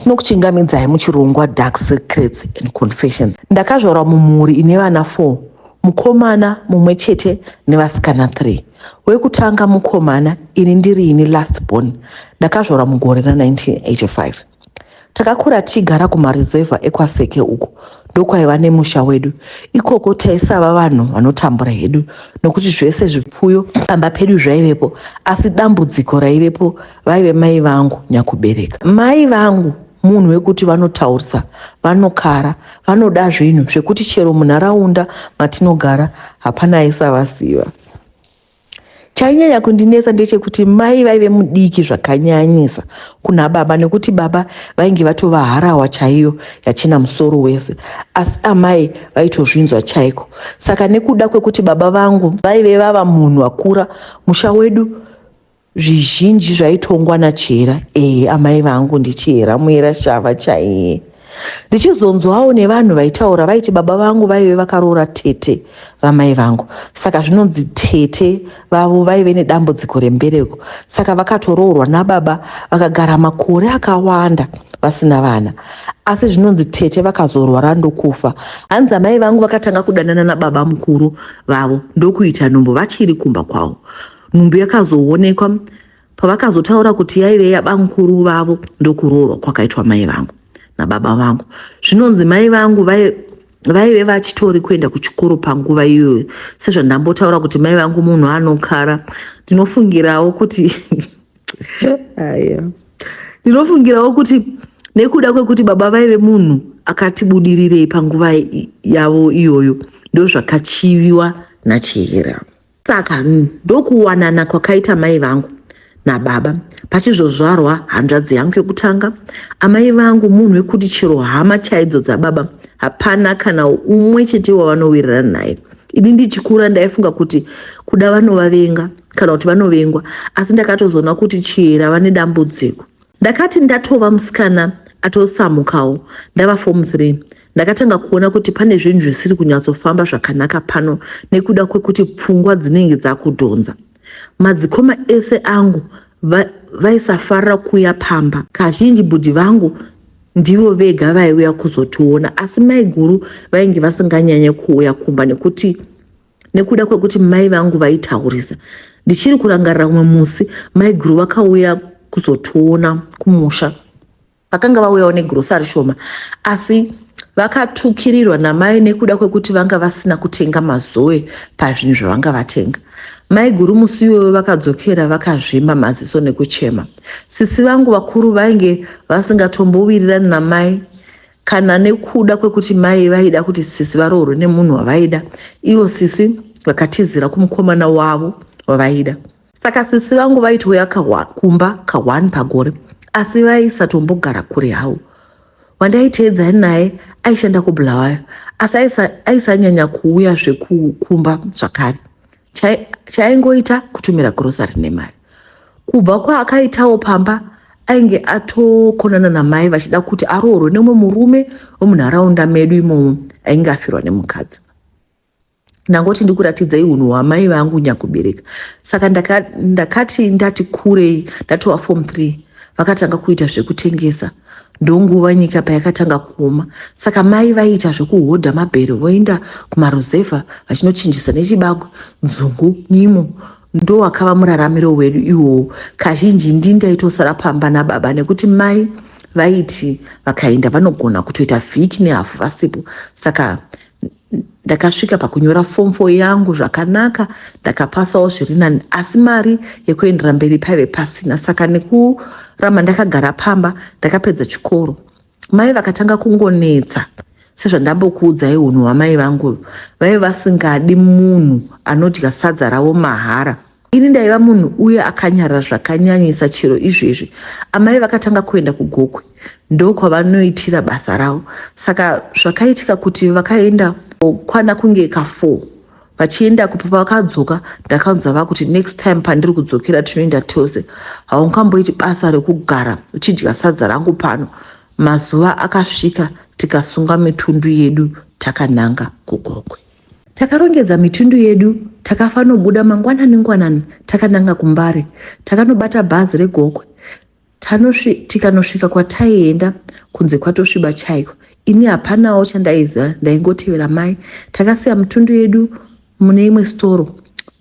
Tinokuchingamidzai muchirongwa Dark Secrets and Confessions. Ndakazvarwa mumhuri ine vana 4, mukomana mumwe chete nevasikana 3. Wekutanga mukomana, ini ndiri ini last born. Ndakazvarwa mugore ra1985. Takakura tichigara kumaruzevha ekwaSeke uko ndokwaiva nemusha wedu. Ikoko taisava vanhu vanotambura hedu nokuti zvese zvipfuyo pamba pedu zvaivepo asi dambudziko raivepo vaive mai vangu nyakubereka. Mai vangu munhu wekuti vanotaurisa, vanokara, vanoda zvinhu zvekuti chero munharaunda matinogara hapana aisavaziva. Chainyanya kundinetsa ndechekuti mai vaive mudiki zvakanyanyisa kuna baba nekuti baba vainge vatova harawa chaiyo yachena musoro wese asi amai vaitozvinzwa chaiko. Saka nekuda kwekuti baba vangu vaive vava munhu akura, musha wedu zvizhinji zvaitongwa nachihera. Ehe, amai vangu ndichihera muera shava chaiye. Ndichizonzwawo nevanhu vaitaura vaiti baba vangu vaive vakaroora tete vamai vangu saka zvinonzi tete vavo vaive nedambudziko rembereko saka vakatoroorwa nababa vakagara makore akawanda vasina vana asi zvinonzi tete vakazorwara ndokufa. Hanzi amai vangu vakatanga kudanana nababa mukuru vavo ndokuita nhumbu vachiri kumba kwavo. Nhumbu yakazoonekwa pavakazotaura kuti yaive yabamukuru vavo ndokuroorwa kwakaitwa mai vangu nababa vangu. Zvinonzi mai vangu vaive vachitori kuenda kuchikoro panguva iyoyo sezvandambotaura kuti mai vangu munhu anokara. Ndinofungirawo kuti aya ndinofungirawo kuti nekuda kwekuti baba vaive munhu akatibudirirei panguva yavo iyoyo ndozvakachiviwa nachihera. Saka ndokuwanana kwakaita mai vangu nababa pachizozvarwa hanzvadzi yangu yekutanga. Amai vangu munhu wekuti chero hama chaidzo dzababa hapana kana umwe chete wavanowirirana naye. Ini ndichikura ndaifunga kuti kuda vanovavenga kana kuti vanovengwa asi ndakatozoona kuti Chihera vane dambudziko. Ndakati ndatova musikana atosamukawo ndava form 3 ndakatanga kuona kuti pane zvinhu zvisiri kunyatsofamba zvakanaka pano nekuda kwekuti pfungwa dzinenge dzakudhonza. Madzikoma ese angu vaisafarira kuuya pamba. Kazhinji bhudhi vangu ndivo vega vaiuya kuzotiona asi maiguru vainge vasinganyanye kuuya kumba nekuti nekuda kwekuti mai vangu vaitaurisa. Ndichiri kurangarira umwe musi maiguru vakauya kuzotiona kumusha. Vakanga vauyawo negrosari shoma asi vakatukirirwa namai nekuda kwekuti vanga vasina kutenga mazoe pazvinhu zvavanga vatenga. Maiguru musi iwoyo vakadzokera vakazvimba maziso nekuchema. Sisi vangu vakuru vainge vasingatombowirirani namai kana nekuda kwekuti mai vaida kuti sisi varoorwe nemunhu wavaida ivo sisi vakatizira kumukomana wavo wavaida. Saka sisi vangu vaitouya kumba ka1 pagore asi vaisatombogara kure havo. Wandaiteedza naye aishanda kuBulawayo asi aisanyanya kuuya zvekukumba zvakare. Chaaingoita kutumira grocery nemari. Kubva kwaakaitawo pamba ainge atokonana namai vachida kuti aroorwe nemumwe murume wemunharaunda medu imomo ainge afirwa nemukadzi. Ndangoti ndikuratidzei hunhu hwamai vangu nyakubereka. Saka ndakati ndati kurei ndatova form 3 vakatanga kuita zvekutengesa. Ndonguva nyika payakatanga kuoma. Saka mai vaiita zvekuhodha mabhero voenda kumaruzevha vachinochinjisa nechibagwe, nzungu, nyimo. Ndowakava muraramiro wedu iwowo. Kazhinji ndini ndaitosara pamba nababa nekuti mai vaiti vakaenda vanogona kutoita vhiki nehafu vasipo. Saka ndakasvika pakunyora form 4 yangu zvakanaka ndakapasawo zviri nani asi mari yekuendera mberi paive pasina saka nekuramba ndakagara pamba ndakapedza chikoro mai vakatanga kungonetsa sezvandambokuudzai unhu hwamai vangu vaive vasingadi munhu anodya sadza ravo mahara Ini ndaiva munhu uye akanyarara zvakanyanyisa chero izvezvi. Amai vakatanga kuenda kuGokwe ndokwavanoitira basa ravo saka zvakaitika kuti vakaenda kwana kunge ka4 vachienda kupa pavakadzoka ndakanzwa vakuti next time pandiri kudzokera tinoenda tose haungamboiti basa rekugara uchidya sadza rangu pano mazuva akasvika tikasunga mitundu yedu takananga kuGokwe. Takarongedza mitundu yedu takafanobuda mangwanani ngwanani takananga kuMbare. Takanobata bhazi reGokwe. Tikanosvika kwataienda kunze kwatosviba chaiko. Ini hapanawo chandaiziva ndaingotevera mai. Takasiya mitundu yedu mune imwe sitoro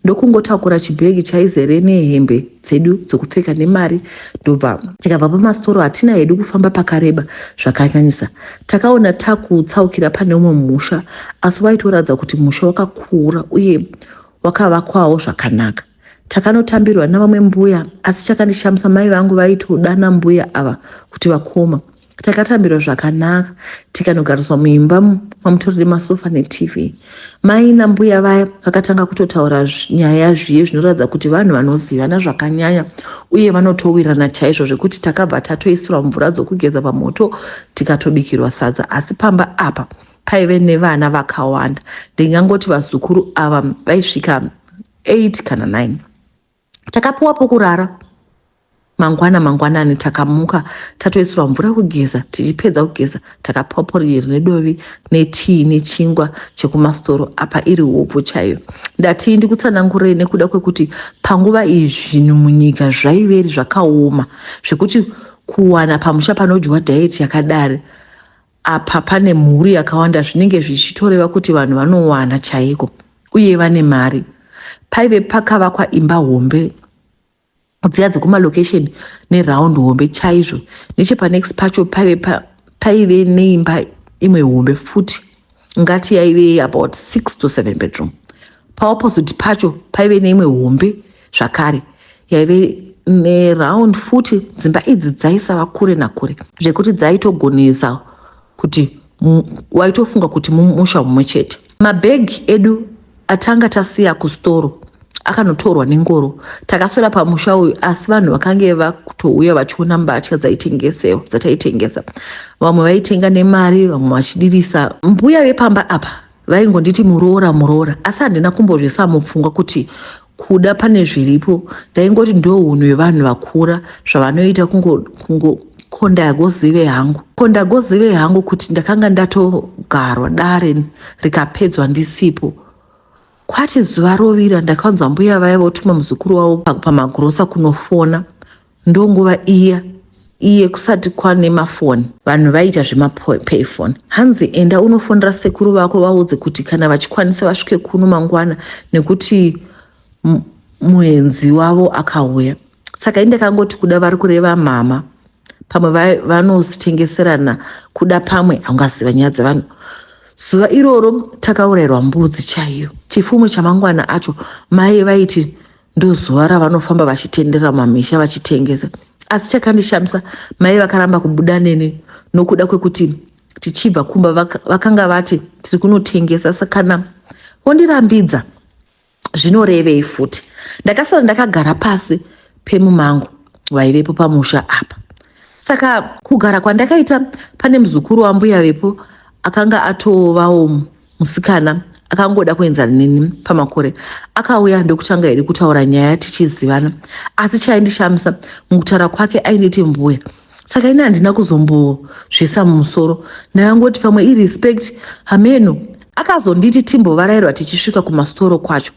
ndokungotakura chibhegi chaizere nehembe dzedu dzokupfeka nemari ndobva tikabva pamasitoro. Hatina hedu kufamba pakareba zvakanyanyisa. Takaona takutsaukira pane umwe musha asi waitoratidza kuti musha wakakura uye wakavakwawo zvakanaka. Takanotambirwa navamwe mbuya asi chakandishamisa mai vangu vaitodana mbuya ava kuti vakoma. Takatambirwa zvakanaka tikanogariswa muimba mamutorere masofa neTV. Mai nambuya vaya vakatanga kutotaura nyaya zviye zvinoratidza kuti vanhu vanozivana zvakanyanya uye vanotowirirana chaizvo zvekuti takabva tatoisirwa mvura dzokugeza pamoto tikatobikirwa sadza asi pamba apa paive nevana vakawanda. Ndingangoti vazukuru ava vaisvika 8 kana 9. Takapiwa pokurara. Mangwana mangwanani takamuka tatoisirwa mvura kugeza. Tichipedza kugeza takapiwa poriji rine dovi netii nechingwa chekumasitoro apa iri hobvu chaiyo. Ndati ndikutsanangurei nekuda kwekuti panguva iyi zvinhu munyika zvaiveri zvakaoma zvekuti kuwana pamusha panodyiwa dhayeti yakadari apa pane mhuri yakawanda zvinenge zvichitoreva kuti vanhu vanowana chaiko uye vane mari. Paive pakavakwa imba hombe dziya dzekumalokesheni neround hombe chaizvo. Nechepanext pacho paive paive neimba imwe hombe futi ngati yaive about 6 to 7 bedroom. Paopposite pacho paive neimwe hombe zvakare yaive neround futi. Dzimba idzi dzaisava kure nakure zvekuti dzaitogonesa kuti waitofunga kuti mumusha mumwe chete. Mabhegi edu atanga tasiya kusitoro akanotorwa nengoro. Takaswera pamusha uyu asi vanhu vakange vakutouya vachiona mbatya dzaitengesewa dzataitengesa. Vamwe vaitenga nemari vamwe vachidirisa. Mbuya vepamba apa vaingonditi muroora muroora asi handina kumbozvisa mupfungwa kuti kuda pane zviripo. Ndaingoti ndo hunhu hwevanhu vakura zvavanoita kungo, kungo ko ndagozive hangu ko ndagozive hangu kuti ndakanga ndatogarwa dare rikapedzwa ndisipo. Kwati zuva rovira ndakanzwa mbuya vaya votuma muzukuru wavo pamagirosa kunofona. Ndonguva iya iye kusati kwane mafoni vanhu vaiita zvemapayphone. Hanzi enda unofonera sekuru vako vaudze kuti kana vachikwanisa vasvike kuno mangwana nekuti muenzi wavo akauya. Saka ini ndakangoti kuda vari kureva mama pamwe vanozitengeserana kuda pamwe haungaziva nyaya dzevanhu. Zuva iroro takaurayirwa mbudzi chaiyo. Chifumo chamangwana acho mai vaiti ndozuva ravanofamba vachitenderera mumamisha vachitengesa. Asi chakandishamisa mai vakaramba kubuda neni nokuda kwekuti tichibva kumba vakanga vati tiri kunotengesa saka kana vondirambidza zvinorevei futi. Ndakasara ndakagara pasi pemumango waivepo pamusha apa. Saka kugara kwandakaita pane muzukuru wambuya vepo akanga atovawo musikana akangoda kuenzana neni pamakore akauya ndokutanga here kutaura nyaya tichizivana. Asi chaindishamisa mukutaura kwake ainditi mbuya. Saka ini handina kuzombozvisa mumusoro ndakangoti pamwe irespect hameno. Akazonditi timbovarairwa tichisvika kumasitoro kwacho.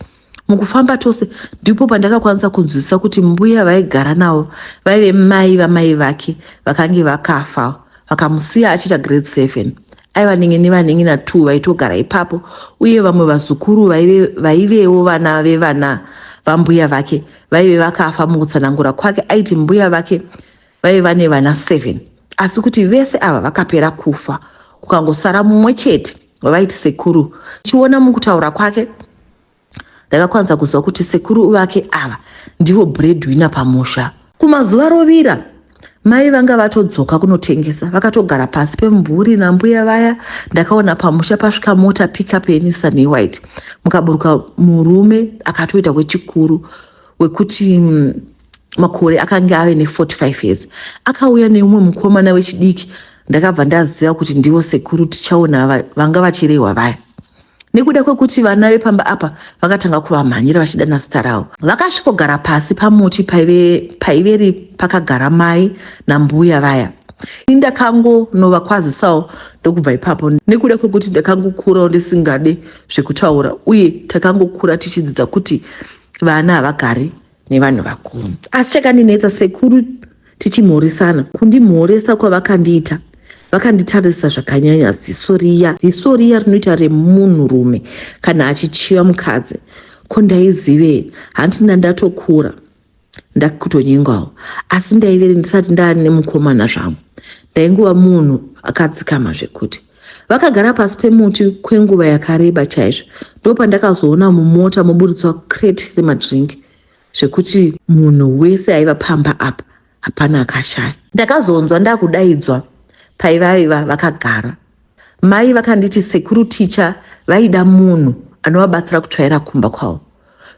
Mukufamba tose ndipo pandakakwanisa kunzwisisa kuti mbuya vaigara navo vaive mai vamai vake vakange vakafa vakamusiya achiita grade 7. Aiva nenge nevanin'ina 2 vaitogara ipapo uye vamwe vazukuru vaivewo vana vevana vambuya vake vaive vakafa. Mukutsanangura kwake aiti mbuya vake vaive vane vana 7 asi kuti vese ava vakapera kufa kukangosara mumwe chete wavaiti sekuru. Chiona mukutaura kwake ndakakwanisa kuziva kuti sekuru vake ava ndivo breadwinner pamusha. Kumazuva rovira mai vanga vatodzoka kunotengesa vakatogara pasi pemumvuri nambuya vaya. Ndakaona pamusha pasvika mota pickup yeNissan yewhite mukaburuka murume akatoita wechikuru wekuti makore akange ave ne45 years. Akauya neumwe mukomana wechidiki. Ndakabva ndaziva kuti ndivo sekuru Tichaona vanga vachirehwa vaya. Nekuda kwekuti vana vepamba apa vakatanga kuvamhanyira vachidana zita ravo. Vakasvikogara pasi pamuti paiveri pakagara mai nambuya vaya. Ini ndakangonovakwazisawo ndokubva ipapo nekuda kwekuti ndakangokurawo ndisingade zvekutaura uye takangokura tichidzidza kuti vana havagari nevanhu vakuru. Asi chakandinetsa sekuru Tichimhoresana, kundimhoresa kwavakandiita, vakanditarisa zvakanyanya ziso riya, ziso riya rinoita remunhurume kana achichiva mukadzi. Ko ndaizivei? Handina ndatokura ndakutonyengawo, asi ndaive ndisati ndaane mukomana zvangu. Ndaingova munhu akadzikama zvekuti. Vakagara pasi pemuti kwenguva yakareba chaizvo. Ndopandakazoona mumota moburitswa crate remadrink zvekuti munhu wese aiva pamba apa hapana akashaya. Ndakazonzwa ndakudaidzwa paivaiva vakagara. Mai vakanditi sekuru ticha vaida munhu anovabatsira kutsvaira kumba kwavo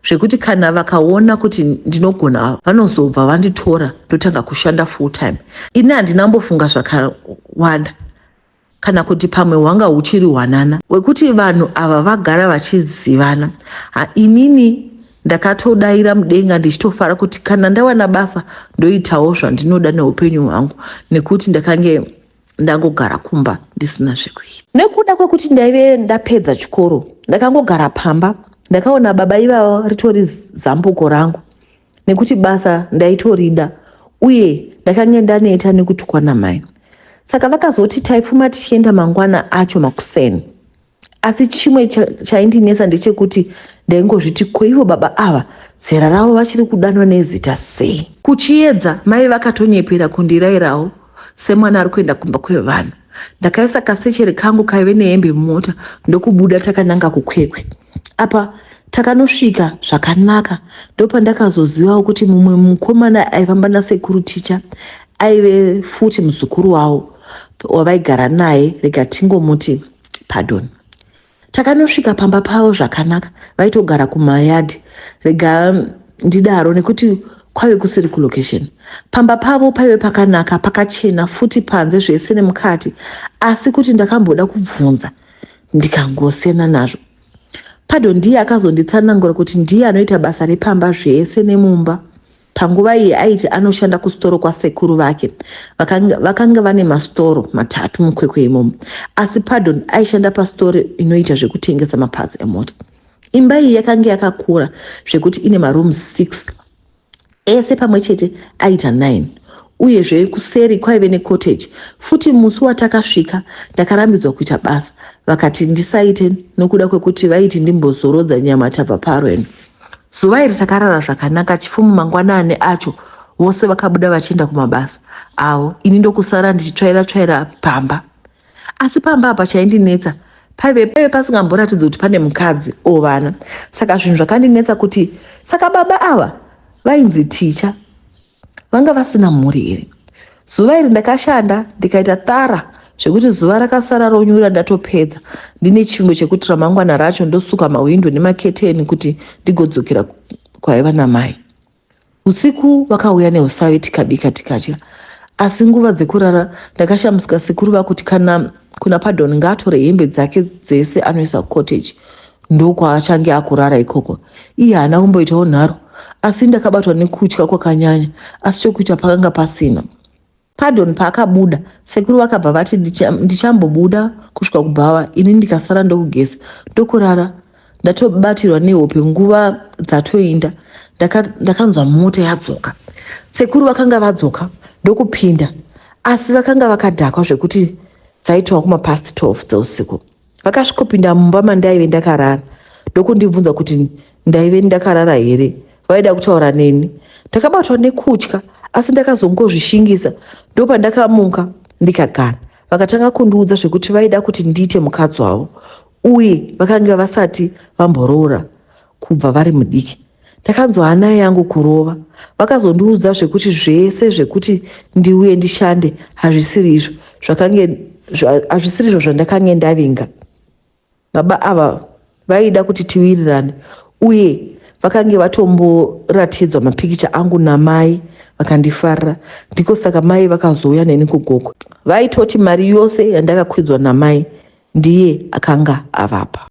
zvekuti kana vakaona kuti ndinogona vanozobva vanditora ndotanga kushanda full time. Ini handina kumbofunga zvakawanda kana kuti pamwe hwanga huchiri hwanana hwekuti vanhu ava vagara vachizivana. Ha, inini ndakatodaira mudenga ndichitofara kuti kana ndawana basa ndoitawo zvandinoda neupenyu hwangu nekuti ndakange ndangogara kumba ndisina zvekuita. Nekuda kwekuti ndaive ndapedza chikoro ndakangogara pamba ndakaona baba ivavo ritori zambuko rangu nekuti basa ndaitorida uye ndakange ndaneta nekutukwa namai. Saka vakazoti taifuma tichienda mangwana acho makuseni. Asi chimwe chaindinetsa ndechekuti ndaingozviti ko ivo baba ava zera ravo vachiri kudanwa nezita sei? Kuchiedza mai vakatonyepera kundirairawo semwana ari kuenda kumba kwevanhu. Ndakaisa kasechere kangu kaive nehembe mumota ndokubuda takananga kuKwekwe. Apa takanosvika zvakanaka ndopandakazozivawo kuti mumwe mukomana aifamba nasekuru Ticha aive futi muzukuru wavo wavaigara naye rega tingomuti Pardon. Takanosvika pamba pavo zvakanaka vaitogara kumayadhi rega ndidaro nekuti kwave kusiri kulocation. Pamba pavo paive pakanaka pakachena futi panze zvese nemukati asi kuti ndakamboda kubvunza ndikangosiyana nazvo. Pardon ndiye akazonditsanangura kuti ndiye anoita basa repamba zvese nemumba. Panguva iyi aiti anoshanda kusitoro kwasekuru vake vakanga, vakanga vane masitoro matatu muKwekwe imomo asi Pardon aishanda pasitoro inoita zvekutengesa maparts emota. Imba iyi yakange yakakura zvekuti ine marooms 6 ese pamwe chete aita 9 uyezve kuseri kwaive necottage futi. Musi watakasvika ndakarambidzwa kuita basa vakati ndisaite nokuda kwekuti vaiti ndimbozorodza nyama tabva parwendo. Zuva iri takarara zvakanaka chipfumu mangwanani acho vose vakabuda vachienda kumabasa avo ini ndokusara ndichitsvaira tsvaira pamba. Asi pamba apa chaindinetsa paive paive pasingamboratidzi kuti pane mukadzi o vana saka zvinhu zvakandinetsa kuti saka baba ava vainzi ticha vanga vasina mhuri here? Zuva iri ndakashanda ndikaita thara zvekuti zuva rakasara ronyura ndatopedza ndine chivimbo chekuti ramangwana racho ndosuka mahwindo nemaketeni kuti ndigodzokera kwaiva namai. Usiku vakauya neusavi tikabika tikadya asi nguva dzekurara ndakashamisika sekuru vakuti kana kuna Pardon ngaatore hembe dzake dzese anoisa kucottage ndokwaachange akurara ikoko. Iye haana kumboitawo nharo asi ndakabatwa nekutya kwakanyanya asi chokuita pakanga pasina. Pardon paakabuda sekuru vakabva vati ndichambobuda kusvika kubhawa ini ndikasara ndokugeza ndokurara ndatobatirwa nehope nguva dzatoinda ndakanzwa mota yadzoka. Sekuru vakanga vadzoka ndokupinda asi vakanga vakadhakwa zvekuti dzaitova kumapast 12 dzeusiku. Vakasvikopinda mumba mandaive ndakarara ndokundibvunza kuti ndaive ndakarara here vaida kutaura neni. Ndakabatwa nekutya asi ndakazongozvishingisa ndopandakamuka ndikagara. Vakatanga kundiudza zvekuti vaida kuti ndiite mukadzi wavo uye vakange vasati vamboroora kubva vari mudiki. Ndakanzwa hana yangu kurova. Vakazondiudza zvekuti zvese zvekuti ndiuye ndishande hazvisiri izvo zvakange hazvisiri izvo zvandakange ndavinga. Baba ava vaida kuti tiwirirane uye vakange vatomboratidzwa mapikicha angu namai vakandifarira. Ndiko saka mai vakazouya neni kuGokwe. Vaitoti mari yose yandakakwidzwa namai ndiye akanga avapa.